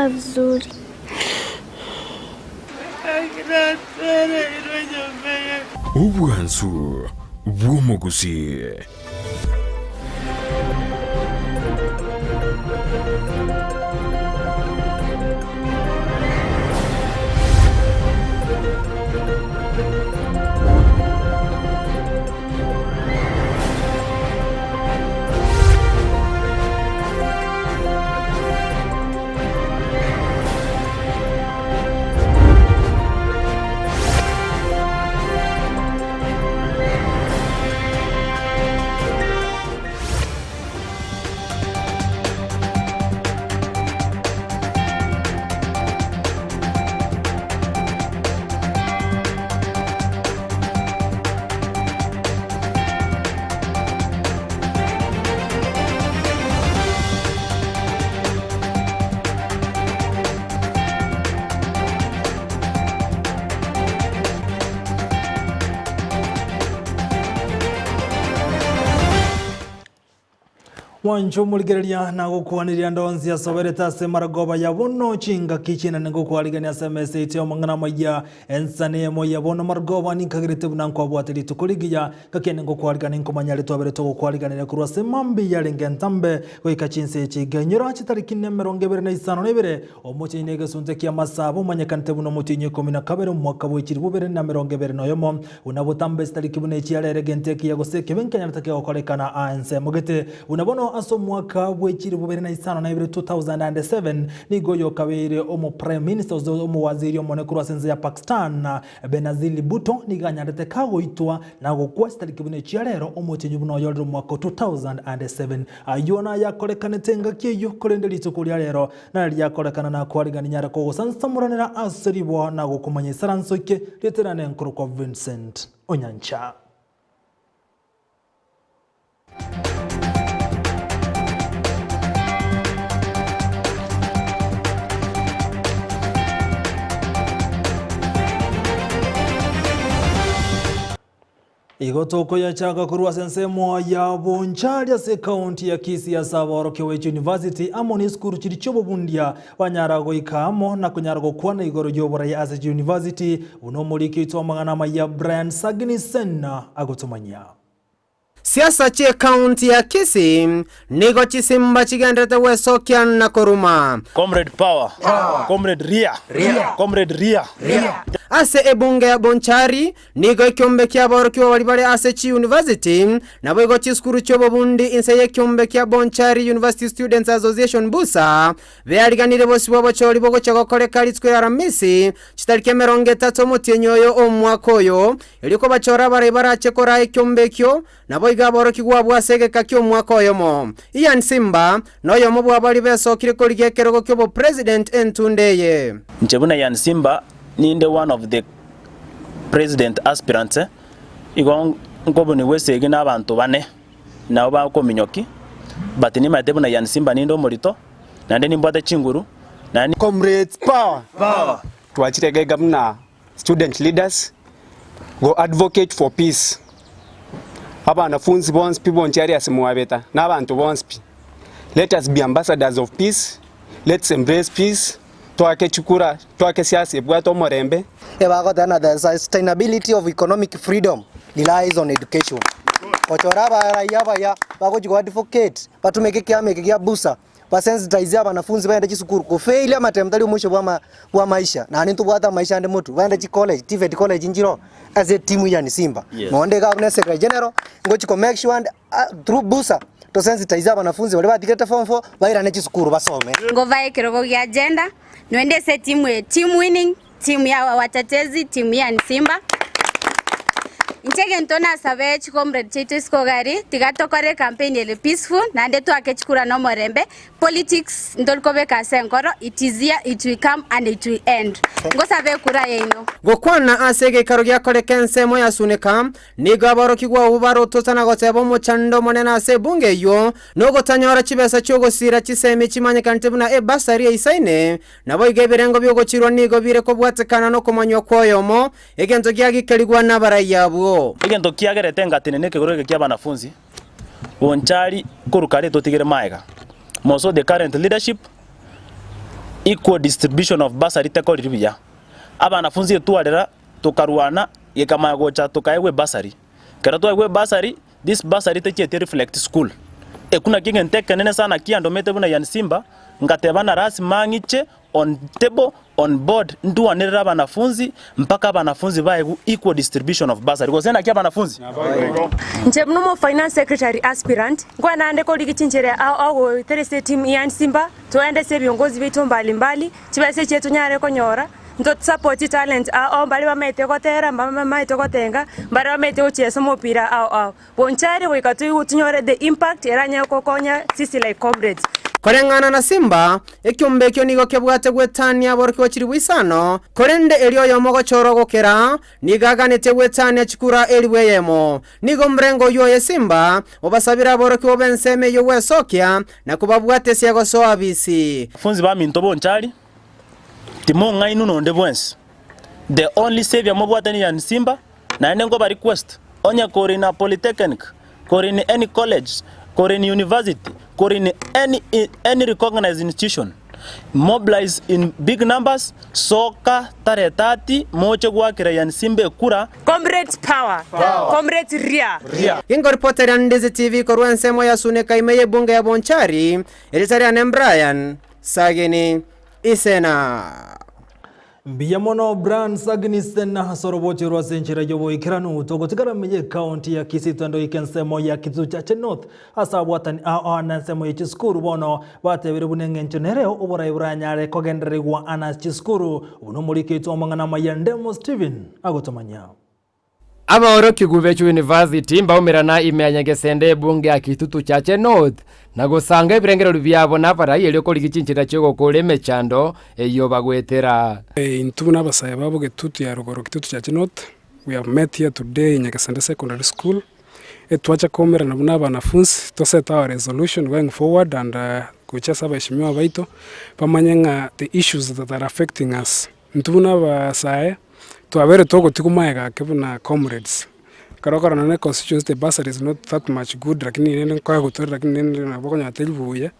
Vizuri. Obwansu bw'omogusii. Mwanche omorigereria na gokwaniria ande onsi asoberete ase maragoba ya bono chingaki chinene ngokwarigania ase emesa yaito y'amang'ana amaya Ensa neyemo ya bono marogoba ninkagerete buna nkwabwate rituko rigiya, gaki ngokwarigania nkomanya aria twabere togokwariganera korwa ase mambia yarenge entambe goika chinsa echi iga. Inyora chitariki nemerongo ebere na isano na ibere, omotienyi na egesunte ki'amasabo omanyekanete buna omotienyi o ikomi na kabere omwaka bwe chilifu bibere na emerongo ebere na oyomo. Buna botambe chitariki buna echi arere egento ekiya gose ekebe nkenyarete kegokorekana aa ensemo gete. Buna bono ase omwaka bwe chilifu bibere na isano na ibere, 2007, Nigo oyo okabeire omo Prime Minister gose omowaziri omone korwa ase ense ya Pakistan, Benazir Bhutto nigo anyarete kagoitwa na gokwa chitariki buna echia rero omotienyi buna oyorire omwaka o 2007. Ayio nayakorekanete engaki eyio korende rituko ria rero nari riakorekana na kwarigania nyare kogosansamoranera ase riboa na gokomanya isaranso ike rieterane nkorokwa Vincent Onyancha. Igo tokoyachaka korwa ase ensemo ya Bonchari ase ekaunti ya Kisii ase abaorokia we chiuniversity amo ne esukuru chiria chi'obobundia banyara goika amo na konyara gokwana igoro y'oborai ase chiuniversity buna omoriki oito amang'ana amaya Brian Sagini Sena agotomanyia. Siasa chi'ecounty ya Kisii nigo chisimba chigenderete gwesokia na koruma. Comrade power. Comrade ria. Comrade ria. Ase ebunge ya Bonchari nigo ekiombe ki'aborokigwa baria bare ase chiuniversity naboigo chisukuru chi'obobundi inse y'ekiombe kia Bonchari University Students Association BUSA beariganire bosibwa obochori bogochia gokoreka rituko ria Aramisi chitariki emerongo etato omotienyi oyo omwaka oyo Erio kobachora abarai barache koraa ekiombe ekio, naboigo aborokigwa abwo ase egeka ki'omwaka oyomo. Ian Simba, noyomo bw'abaria besokire korigia ekerogo ki'obopresident entunda eye. Inche buna Ian Simba ninde one of the president aspirants, igo nkobunigwa esegi na abanto bane, nabo bakominyoki, but nimaete buna Ian Simba ninde omorito, naende nimbwate chinguru, naende. Comrades power! Twachire iga buna Student leaders go advocate for peace Abanafunzi bonsi pi bonchi aria ase mwabeta na abanto bonsi pi let us be ambassadors of peace let's embrace peace toake chikura toake siasa ebwate omorembe. Ebagoteba na the sustainability of economic freedom relies on education. Gochora abaraia abaya bagochi go advocate batumeke ekiama eke gia busa Basensitize abanafunzi bagende chisukuru, kofailia amatemu tari omwisho bwa bwa maisha, naende ntobwate amaisha ande motwe, bagende chicollege, TVET college nchiroo ase etimu ya Simba. Nonde iga buna secretary general, ngochi ko make sure and through busa, tosensitize abanafunzi baria batigete form four, bairane chisukuru basome. Ngobae ekerogo gia gender, noende ase etimu eye, team winning, Timu ya watetezi, timu ya Simba. Inche egento nasabe chicomrade chiaito isiko iga aria, tiga tokore ecampaign ere peaceful, naende twake chikura na omorembe, politics ntori kobeka ase enkoro, it is here, it will come and it will end. Ngosabe ekura yaino. Gokwana ase egeikaro giakoreka ensemo ya Suneka, Nigo aborokigwa abwo barotota na goteba omochando omonene ase ebunge eyio, na ogotanyora chibesa chi'ogosiira chisemi chimanyekanete buna ebasari eisaine, Naboigo ebirengo bi'ogochirwa nigo bire kobwatekana nokomanywa kw'oyomo, egento giagikerigwa nabarai abwo. Egento kiagerete engatenena ekegoro eke ki'abanafunzi bonchari korwa kare totigere magega. More so the current leadership. Equal distribution of bursary tekoriri buya. Abanafunzi etwarera tokarwana gekamanya gocha tokaegwa ebursary. Ekero twaegwa ebursary, this bursary techieti reflect school. Ekio nakio egento ekenene sana kiandomete buna Ian Simba, ngateba na lasima ng'iche on table, on board, ndwanerere abanafunzi mpaka abanafunzi baegwe equal distribution of bursary. Gose naki abanafunzi? Inche buna omo finance secretary aspirant, nkogenda ande korigia chinchera ao ao goetera ase etimu ya Simba, toende ase ebiongozi biaito mbali mbali, chibesa echi tonyare konyora, nto support chitalent ao ao mbare bamaete gotera, mbare bamaete gotenga, mbare bamaete gochiesa omopira ao ao. Bonchari goika toigwe tonyore the impact eranyare gokonya sisi like comrades. Koreng'ana na Simba, ekiombe ekio nigo kebwate gwetania aborokigwa chilifu isano, korende erio oyomo gochorwa gokera, nigo aganetie gwetania chikura elifu eyemo. Nigo omrengo oyio oye Simba obasabire aborokigwa b'ensemo eyio gwesokia na kobabwatesia gosoa abisi. Bafunzi baminto bonchari, timong'ainwa nonde bwensi. The only saviour mobwate ni Ian Simba, Naende nkoba request, onye kore in a polytechnic, kore in any college, kore in university, kore in any, any recognized institution, mobilize in big numbers, soka tarehe 30 moche goakera Ian Simba ekura. Comrades power! Comrades ria! Ginkoripoteria Ndizi TV korwa ensemo ya Suneka ime y'ebunge ya Bonchari, erieta riane Brian Sagini Isena. Mbuya mono Brans Agnes ase oroboche rwa ase enchera y'oboikeranu. Togotigara ime y'ecounty ya Kisii twende goika ensemo ya Kitutu Chache North ase abwatani ao na ensemo ye chisukuru bono batebire buna eng'encho nereo oborai boranyare kogendererigwa ana chisukuru. Buna omoriki oito amang'ana amaya Ndemo Stephen agotomanya. Abaorokigwa be chiuniversity mbaumerana ime ya Nyagesende ebunge ya Kitutu Chache North na gosanga ebirengererio biabo nabarai erio korigia chinchera chi'ogokora emechando eyio bagwetera. Intwe buna abasae babo Gitutu ya rogoro Kitutu Chache North, we have met here today in Nyagesende Secondary School, etwacha koumerana buna abanafunsi to set our resolution going forward and gochia ase abaheshimiwa baito bamanye ng'a the issues that are affecting us. Intwe buna abasae, twabeire togotigwa magega ake buna comrades, ekero okorora nonye constituency the bursary is not that much good lakini rende nkoe gotwara lakini rende nabo okonyora teri buya,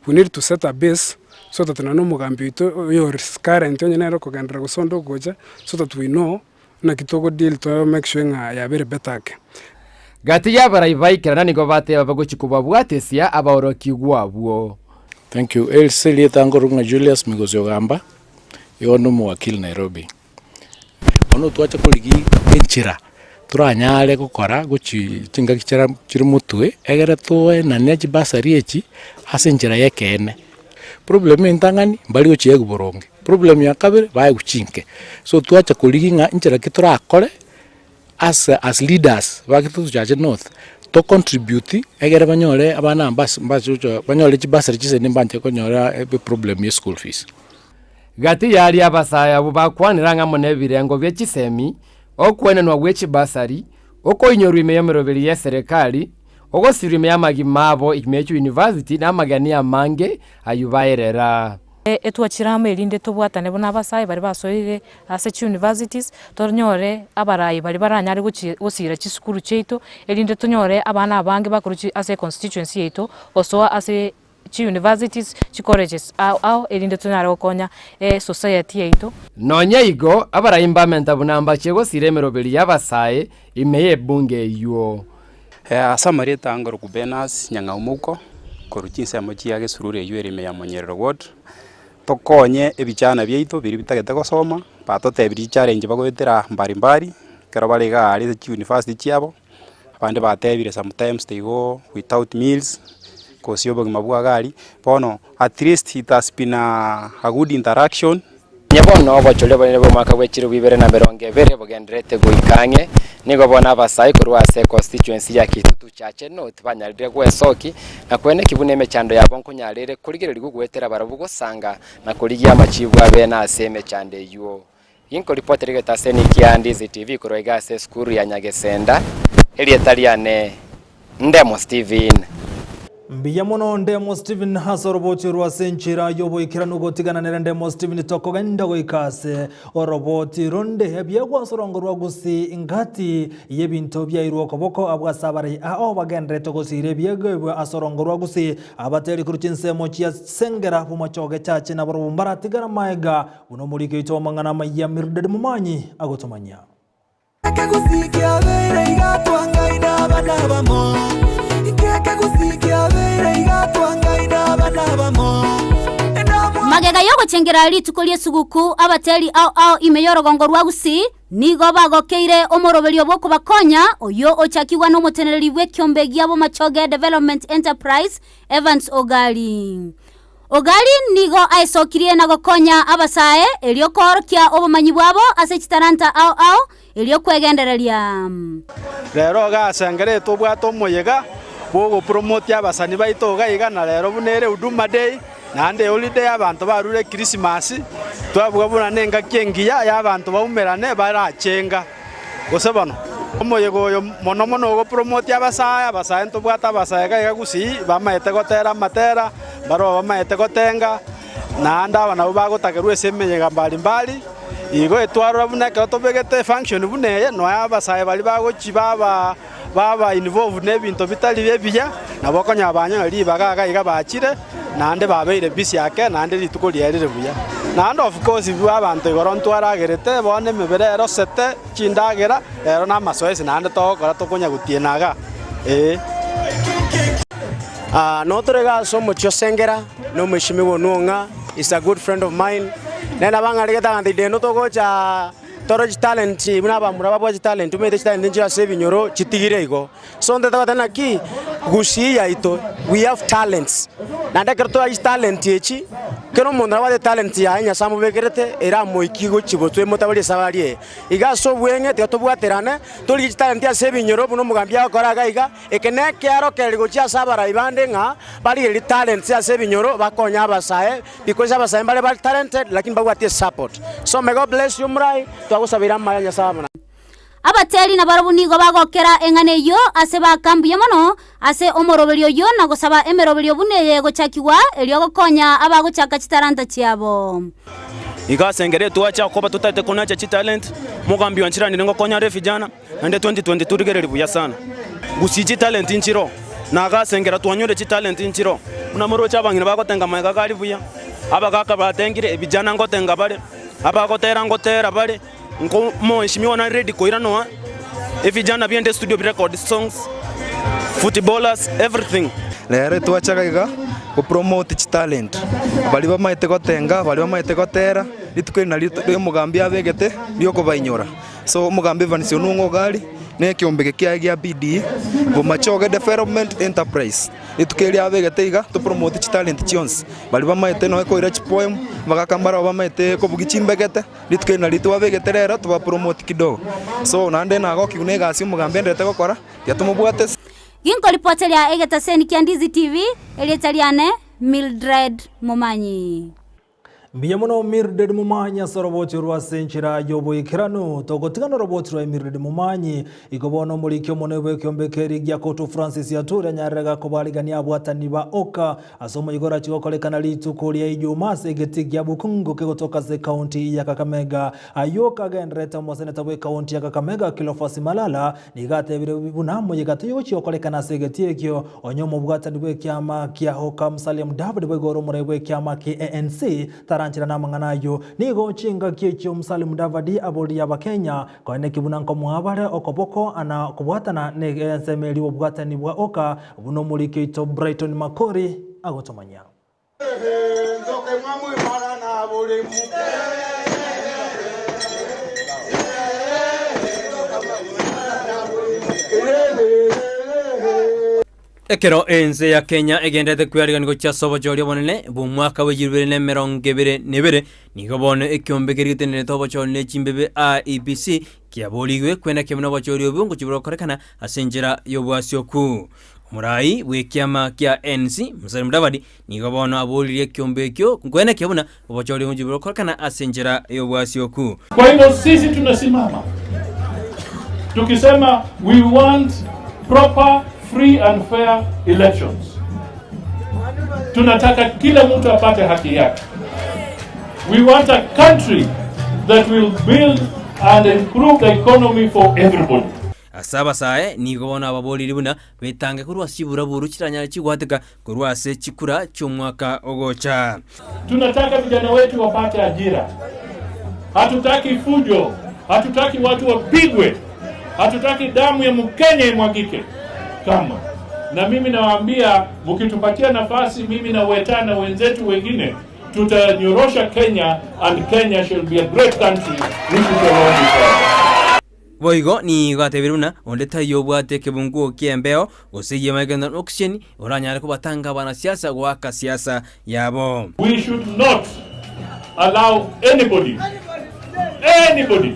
we need to set a base so that nonye omogambi oito oyore current onye nere okogenderera gose onde ogocha, so that we know naki togo deal to make sure ng'a yabeire better ake. Gati y'abarai baikerana nigo bateba bagochia kobabwatesia abaorokigwa abwo. Thank you. Ase erieta nkorokwa ng'a Julius Migosi Ogamba. Igo nomowakili Nairobi. Bono twacha korigia enchera toranyare gokora gochi chingaki chira chire motwe, egere toenane chibasari echi ase enchera ya ekeene. Problem entang'ani, mbari gochiegwa boronge, problem ya kabere, baegwa chinke. So twacha korigia ng'a nchera ki torakore as as leaders ba Kitutu Chache North, to contribute egere banyore abana aba mbas mbachocho banyore chibasari chisende mbanche konyora eproblem ya eschool fees. Gati y'aria abasae abwo bakwanire ang'e amo nebirengo bie chisemi, okwenenwa gwe chibasari, okoinyorwa ime y'emeroberi y'eserekari, ogosirwa ime y'amagima abo ime ye chiuniversity na amageni amange ayio baerera. Etwachire amo erinde tobwatane buna abasae baria basoire ase chiuniversities, tonyore abarai baria baranyare gochi gosira chisukuru chiaito, erinde tonyore abana abange bakorwa chi ase econstituency yaito gosoa ase chiuniversities, chicolleges ao ao erinde tonyare gokonya esociety yaito. Nonya igo, abarai mbamenta buna mbachie gosira emeroberi y'abasae ime y'ebunge eyio. Ase amarieta ango Rukubenas Nyang'au Mouko, korwa chinsemo chia Gesururu eywo ere ime ya Monyerere Ward, tokonye ebichana biaito biria bitagete gosoma, batotebirie chichallenge bagoetera mbari mbari, ekero bare iga aria ase chiuniversity chiabo, abande batebire sometimes they go without meals, gose obogima bwa gari, bono at least it has been a good interaction. Onye bono obochori obonene bw'omwaka bwe chilifu ibere na emerongo ebere bogendererete goika ang'e, nigo bono abasae korwa ase econstituency ya Kitutu Chache North banyarire gwesoki na koeneki buna emechando yabo nkonyara ere korigererigwa goetera barabwo gosanga na korigia amachibu abeene ase emechando eyio. Ginkoripotera egetaseni kia Ndizi TV korwa iga ase esukuru ya Nyagesenda, erieta riane Ndemo Stephen. Mbuya mono Ndemo Stephen ase oroboti orwo ase enchera y'oboikeranu gotigana nere Ndemo Stephen tokogenda goika ase oroboti ronde ebiegwa ase orongo rwa Gusii ngati y'ebinto biairwe okoboko abwo ase abarai ao bagenderete gosiira ebiegwa ebio ase orongo rwa Gusii abateri korwa chinsemo chia Sengera Bomachoge Chache nabarobwo mbaratigara maega buna omoriki oito w'amang'ana amayia Mildred Momanyi agotomanyia. Ekegusii kiabeire iga twangaine abana abamo, Ekegusii kiabeire iga twangaine abana abamo. Magega y'ogochengera rituko ri'esuguku, abateri ao ao ime y'orogongo rwa Gusii nigo bagokeire omoroberio bw'okobakonya oyio ochakigwa n'omoteneneri bw'ekiombe gia Bomachoge Development Enterprise Evans Ogali. Ogali nigo aesokirie na gokonya abasae erio koorokia obomanyi bwabo ase chitalanta ao ao erio kwegendereria. Rero iga ase engencho etobwate omoyega bw'ogopromotia abasani baito iga iga na rero buna ere Huduma Day naende eholiday abanto barure Christmas, twabuga buna nengaki engiya y'abanto baumerane barachenga. Gose bono, omoyega oyo mono mono ogopromotia abasae, abasae ntobwate abasae iga iga gusii, bamaete gotera amatera, mbarobwo bamaete gotenga, naende aba nabwo bagotakerwa ase emeyega mbali mbali, igo etwarora buna ekero tobegete efunction buna eye, nonya abasae baria bagochi baba baba involved na ebinto bitari ebiya, nabo okonyora banyora ribaga iga iga bachire, naende babeire busy ake, naende rituko riarire buya. Naende of course bwa abanto igoro ntwaragerete, bono emebere erosete chindagera, ero na amasoesi naende togokora tokonya gotiena igaa, eh. Notore iga ase omochie o Sengera, na omweshimiwa Onwong'a is a good friend of mine, nere nabo ang'aregete aganto ide eno togocha. Tore chitalent buna abamura babwate chitalent, omanyete chitalent nchire ase ebinyoro chitigire igo. So ntete goteba naki, gusii yaito we have talents, naende ekero tore chitalent echi, kera omonto nabwate etalent yaye Nyasae amobekerete eramoikie gochia gotwa emotabarie esabari eye. Iga ase obweng'e tiga tobwaterane, torigie chitalent ase ebinyoro buna omogambi agokora iga iga, Eke nekearokererio gochia ase abarai bande ng'a barigererie talents ase ebinyoro bakonye abasae because abasae mbare bare talented lakini mbabwati esupport. So may God bless you Murai, twagosabeire amaya Nyasae amo naye. Abateri nabarabwo nigo bagokera eng'ana eyio ase baaka mbuya mono ase omoroberio oyio na gosaba emeroberio buna eye egochakigwa erio gokonya abagochaka chitalanta chiabo. Iga ase engencho twacha koba totagete konacha chitalent, mogambi oancheranire ngokonya are vijana. Naende 2022 rigereria buya sana. Gusii chitalenti nchiroo, na agase engera twanyore chitalenti nchiroo. Buna moroche abang'ina bagotenga magega gari buya, abagaka batengire, ebijana ngotenga bare, abagotera ngotera bare, nko mheshimiwa nare ready koira noa ebijana biende studio bi record songs, footballers, everything. Rero twachaga iga go promote chitalent, baria bamaete gotenga, baria bamaete gotera, rituko eri nario omogambi abegete riokobainyora. So omogambi Evans Onung'o Ogari na ekiombeke kiaye gia BDE, Bomachoge Development Enterprise. Rituko eri abegete iga to promote chitalent chionsi, baria bamaete nonya koira chipoem, abagaka mbarabwo bamaete kobugia chimbegete, rituko eri nario twabegete rero toba promote kidogo. So naende nagokigwa na egasi omogambi aenderete gokora, tiga tomobwate. Ginkoripoteria egetaseni kia Ndizi TV, erieta riane Mildred Momanyi. Mbuya mono Mildred Momanyi ase oroboti orwo ase enchera y'oboikeranu. Togotigana oroboti rwa Mildred Momanyi. Igo bono omoriki omonene bw'ekeombe keria gia Kotu Francis Atwoli anyarire gakobarigania abwatani ba Oka ase omoyega orachi gokorekana rituko ria Ijumaa ase egetii gia Bukungu kegotoka ase ekaunti ya Kakamega. Ayio kagendererete omoseneta bw'ekaunti ya Kakamega Cleophas Malala Nigo atebire buna moyega toyogochia gokorekana ase egetii ekio, onye omobwatani bw'ekiama kia Hoka Musalia Mudavadi boigo ore omorai bw'ekiama kia ANC tarancherana amang'ana ayio. Nigo chingaki echio Musalia Mudavadi aboririe Abakenya koeneki buna nkomoa bare okoboko na kobwatana n'ensemo eria obobwatani bwa Oka buna omoriki oito Brighton Makori agotomanyia. Ekero ense ya Kenya egenderete kwearigania gochia ase obochori obonene bw'omwaka bwa 2022, nigo bono ekiombe keria getenenerete obochori ne chimbebe IEBC kiaborigwe kwena buna obochori obwo ngochia borakorekana ase enchera y'obwasioku. Omorai bw'ekiama kia ANC, Musalia Mudavadi, nigo bono aboririe ekiombe ekio nkoenekia buna obochori obochie borakorekana ase enchera y'obwasioku. Kwa hivyo sisi tunasimama tukisema we want proper, free and fair elections. Tunataka kila mtu apate haki yake. We want a country that will build and improve the economy for everybody. Ase abasae nigo bono ababoriri buna betange korwa ase chiburaburu chiranyare chigwateka korwa ase chikura chi'omwaka ogocha. Tunataka vijana wetu wapate ajira. Hatutaki fujo, hatutaki watu wapigwe, hatutaki damu ya Mkenya imwagike kamwe. Na mimi nawaambia, mkitupatia nafasi, mimi na Weta na wenzetu wengine, tutanyorosha Kenya and Kenya shall be a great country which we shall all be proud of. Boigo nigo atebire buna onde taiyo obwate ekebunguo ki'embeo, gose eyio na oxygen, oranyare kobatanga abanasiasa goaka siasa yabo. We should not allow anybody, anybody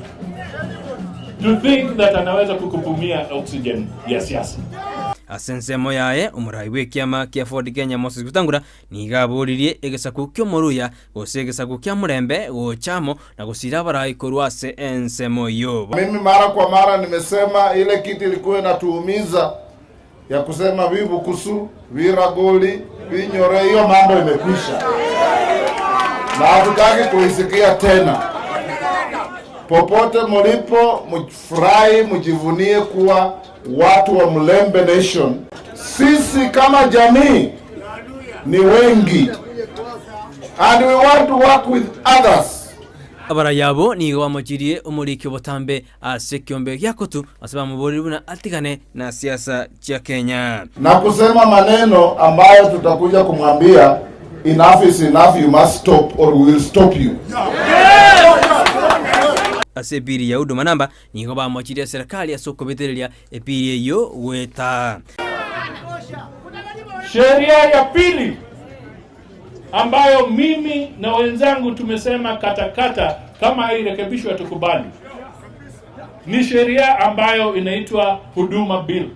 to think that anaweza kukupumia oxygen ya siasa. Ase ensemo yaye, omorai bw'ekiama kia Ford Kenya Moses Wetangula nigo aboririe egesaku ki'omoruya gose egesaku kia Murembe gocha amo na gosira abarai korwa ase ensemo eyio. Mimi mara kwa mara nimesema ile kitu ilikuwa inatuumiza ya kusema vibukusu viragoli vinyore, hiyo mambo imekwisha na hatutaki kuisikia tena. Popote mulipo, mfurahi, mjivunie kuwa watu wa Mlembe Nation. Sisi kama jamii ni wengi and we want to work with others. Abarai abo nigo bamochirie omoriki obotambe ase ekiombe gia Kotu ase bamoboreire buna atigane na siasa chia Kenya. Na kusema maneno ambayo tutakuja kumwambia enough is enough, you must stop or we will stop you. Ase epiri ya Huduma Namba nigo bamochirie eserekari ase okobetereria epiri eyio goeta. Sheria ya pili ambayo mimi na wenzangu tumesema katakata kama hairekebishwi hatukubali ni sheria ambayo inaitwa Huduma Bill.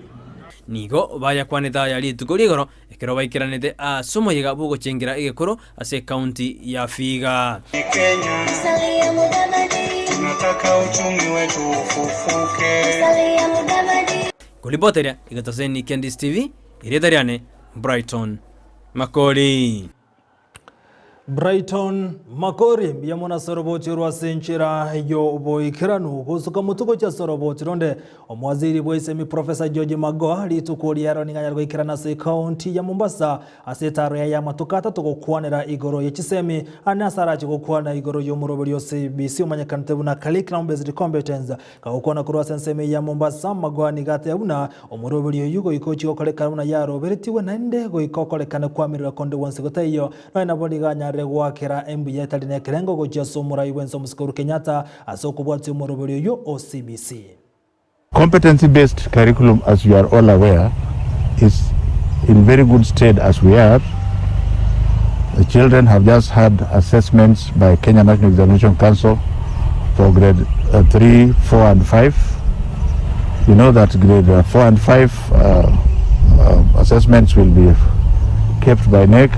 Nigo bayakwanete aya rituko rigoro ekero baikeranete ase omoyega bw'ogochengera egekoro ase ekaunti ya Vihiga. Tunataka uchumi wetu ufufuke. Koripoteria egetaseni kia Ndisi TV, erieta riane Brighton Makori. Brighton Makori mbuya mono ase oroboti orwo ase enchera y'oboikeranu gosuka motwe gochia ase oroboti ronde omowaziri bw'esemi Professor George Magoha rituko riaro nigo anyare goikerana ase ekaunti ya Mombasa ase etaro yaye y'amatuko atato gokwanera igoro ye chisemi ande ase arache gokwana igoro y'omoroberio o CBC omanyekanete buna Curriculum Based Competence Gagokwana korwa ase ensemo eye ya Mombasa, Magoha nigo ateba buna omoroberi oyio goika ochie gokorekana buna yaroberetigwe naende goika okorekane kwamererwa konde gwonsi gotaiyo. Nonya nabo nigo anyarire goakera embuya etari nekerengo gochia ase omorai bwense omosike Uhuru Kenyatta ase okobwatia omoroberi oyio o CBC. Competency based curriculum as you are all aware is in very good stead as we are. The children have just had assessments by Kenya National Examination Council for grade uh, 3, 4 and 5. You know that grade uh, 4 and 5 uh, uh, assessments will be kept by NEC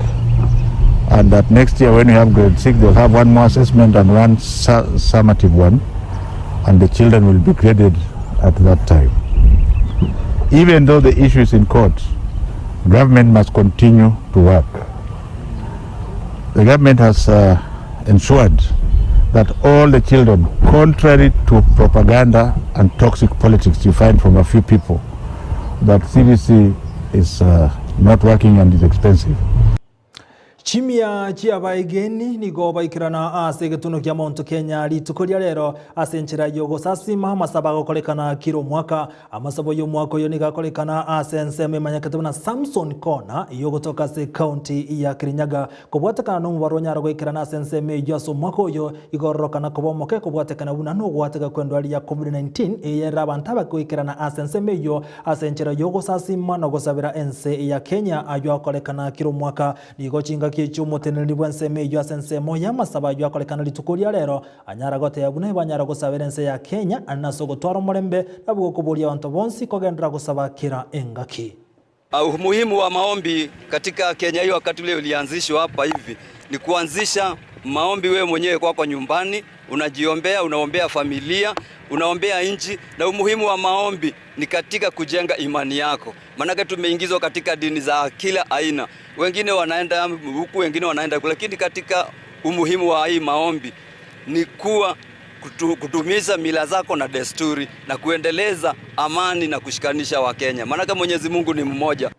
and that next year when we have grade 6 they'll have one more assessment and one su summative one and the children will be graded at that time. Even though the issue is in court, government must continue to work. The government has uh, ensured that all the children, contrary to propaganda and toxic politics you find from a few people, that CBC is uh, not working and is expensive. Chimia chi'abaegeni nigo baikerana ase egetunwa kia Mount Kenya rituko ria rero ase enchera y'ogosasima amasabo agokorekana kera omwaka. Amasabo y'omwaka oyo nigo akorekana ase ensemo emanyekete buna Samson Corner ey'ogotoka ase ekaunti ya Kirinyaga. Kobwatekana nomobaro onyare goikerana ase ensemo eyio ase omwaka oyo igo ororokana koba omoke kobwatekana buna nogwateka kw'endwari ya Covid-19 eyerire abanto abake goikerana ase ensemo eyio ase enchera y'ogosasima na gosabera ense ya Kenya ayio akorekana kera omwaka. Nigo chingaki echio omoteneneri bw'ensemo eyio ase ensemo y'amasabo ayio akorekana rituko ria rero, anyara goteba buna ebanyara gosabera ense ya Kenya ande nase ogotwara omorembe, nabwo gokoboria abanto bonsi kogenderera gosaba kera engaki. Umuhimu wa maombi katika Kenya hiyo wakati ule ulianzishwa hapa hivi ni kuanzisha Maombi wewe mwenyewe kwako nyumbani, unajiombea, unaombea familia, unaombea nchi, na umuhimu wa maombi ni katika kujenga imani yako. Maanake tumeingizwa katika dini za kila aina, wengine wanaenda huku, wengine wanaenda kule, lakini katika umuhimu wa hii maombi ni kuwa kutumiza mila zako na desturi na kuendeleza amani na kushikanisha Wakenya, maanake Mwenyezi Mungu ni mmoja.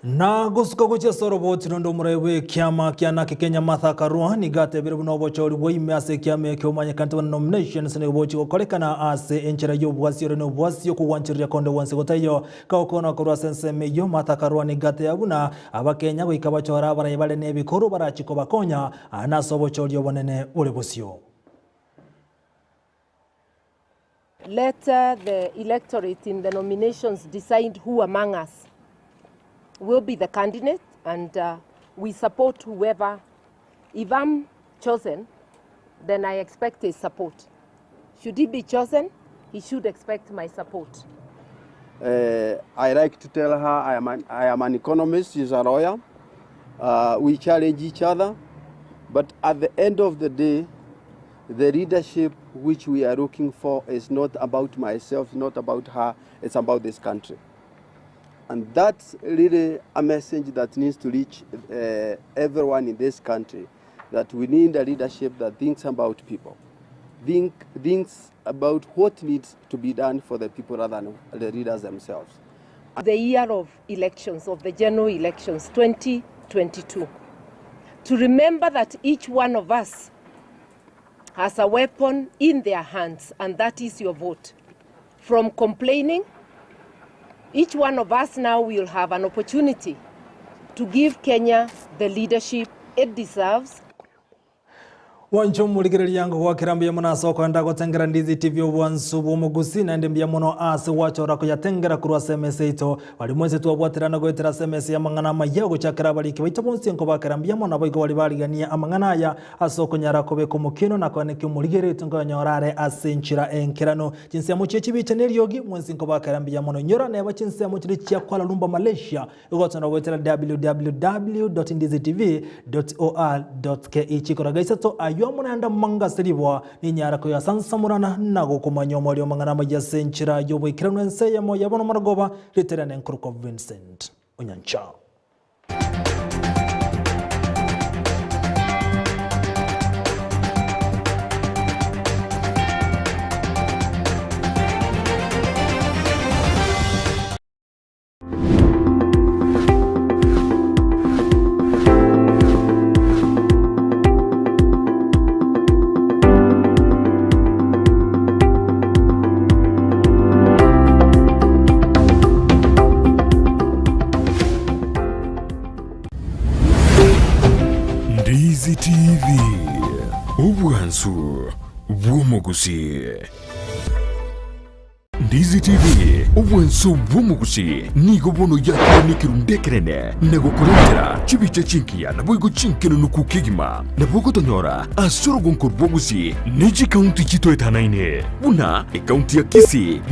Na gosuka gochia ase oroboti ronde omorai bw'ekiama kia Naki Kenya Martha Karua nigo atebire buna obochori bwa ime ase ekiama ekio omanyekanete buna nominations nigo bochia gokorekana ase enchera y'obwasi ore nobwasi okogwanchereria konde gwensi gotaiyo. Kagokwana korwa ase ensemo eyio Martha Karua nigo ateba buna abakenya goika bachore abarai bare nebikoro barachie kobakonya nase obochori obonene bore bosio. Let the electorate in the nominations decide who among us will be the candidate, and we support whoever. If I'm chosen, then I expect his support. Should he be chosen, he should expect my support. I like to tell her I am an economist, she's a lawyer. We challenge each other, but at the end of the day, the leadership which we are looking for is not about myself, not about her, it's about this country. And that's really a message that needs to reach everyone in this country, that we need a leadership that thinks about people, thinks about what needs to be done for the people rather than the leaders themselves. The year of elections, of the general elections, 2022. To remember that each one of us has a weapon in their hands, and that is your vote. From complaining, each one of us now will have an opportunity to give Kenya the leadership it deserves. Wancho murigereria ngo gwakira mbuya mono ase okoenda gotengera Ndizi TV obwansu bw'omogusi naende mbuya mono ase gwachora koyatengera korwa ase emesa yaito bari mwense twabwaterana goetera ase emesa y'amang'ana amaya ogochakera abariki baito bonsi nkobakera mbuya mono nabo igo bari barigania amang'ana aya ase okonyara kobeka omokino na koaneki omorigereria nkonyora are ase enchera enkerano chinsemo chie chibicha na eriogi mwensi nkobakera mbuya mono nyora neba chinsemo chiri chia Kuala Lumpur Malaysia igotona goetera www.ndizitv.or.ke chikoraga isato ayo munanda manga seribwa ninyara koyasansamurana na gokomanya omori omang'ana amaya ase enchera y'oboikeranu ense eyemo yabono maragoba riterane nkoruko Vincent Onyancha. Ndizi TV, obwansu bw'omogusi. Ndizi TV, obwansu bw'omogusi nigo bono yakire n'ekerundu ekerene na gokorentera chibicha chinkiya naboigo chinkenunuku kegima nabo ogotonyora ase orogonko rw'obogusi ne chikaunti chitoetanaine buna ekaunti ya Kisii.